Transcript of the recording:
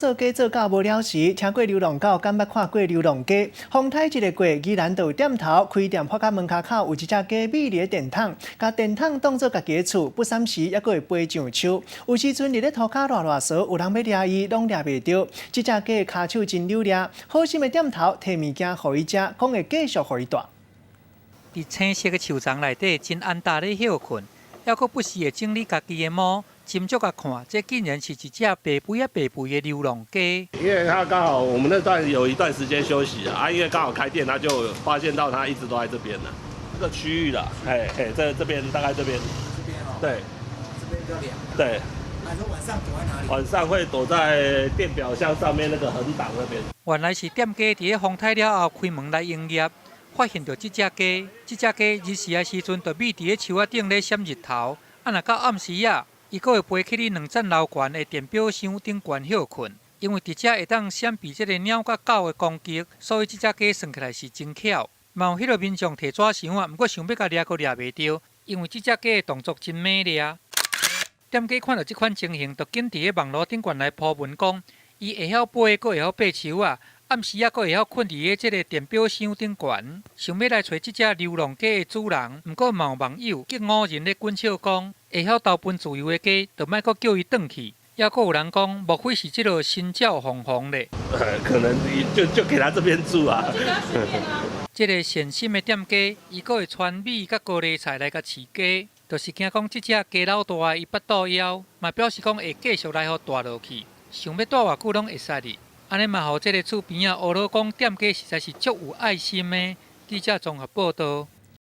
做雞做到無聊時，聽過流浪狗，敢捌看過流浪雞？風颱一个過，宜蘭就有店頭開店，發覺門跤口有一隻雞覕佇咧電筒，共電筒當做家己的厝，不三時猶閣會飛上樹。有時陣佇咧塗跤賴賴趖，有人欲掠伊，攏掠袂著。這隻雞的跤手真溜掠，好心的店頭提物件予伊食，講會繼續予伊蹛。佇青色的樹叢內底，真安踏咧歇睏，猶閣不時會整理家己的毛。斟酌共看，這竟然是一隻白肥仔白肥的流浪雞。因為他剛好我們那段有一段時間休息啊，因為剛好開店，他就發現到他一直都在這邊啦，這個區域啦，嘿嘿，這邊大概這邊。這邊哦。對。這邊比較涼。對。那說晚上躲在哪裡？晚上會躲在電表箱上面那個橫擋那邊。原來是店家佇咧風颱了後開門來營業，發現著這隻雞，這隻雞日時的時陣就覕佇咧樹仔頂咧閃日頭，啊若到暗時仔，伊閣會飛去咧兩層樓懸的電表箱頂懸歇睏，因為佇遮會當閃避這個貓佮狗的攻擊，所以這隻雞算起來是真巧。嘛有彼個民眾提紙箱仔，毋過想欲共掠閣掠袂著，因為這隻雞的動作真猛掠。店家看著這款情形，就緊佇咧網路頂懸來鋪文講，伊會曉飛，閣會曉爬樹仔，暗時仔閣會曉睏佇咧這個電表箱頂懸，想欲來揣這隻流浪雞的主人。毋過嘛有網友激五人咧滾笑講，會曉投奔自由的雞，就莫閣叫伊轉去。猶閣有人講，莫非是這个新鳥鳳凰咧？可能就給他這邊住啊。這个善心的店家，伊閣會傳米佮高麗菜來共飼雞，就是驚講這隻雞老大伊腹肚枵，嘛表示講會繼續來予蹛落去，想欲蹛偌久攏會使哩。按呢嘛，予這个厝邊仔學老講店家實在是足有愛心的。記者綜合報導。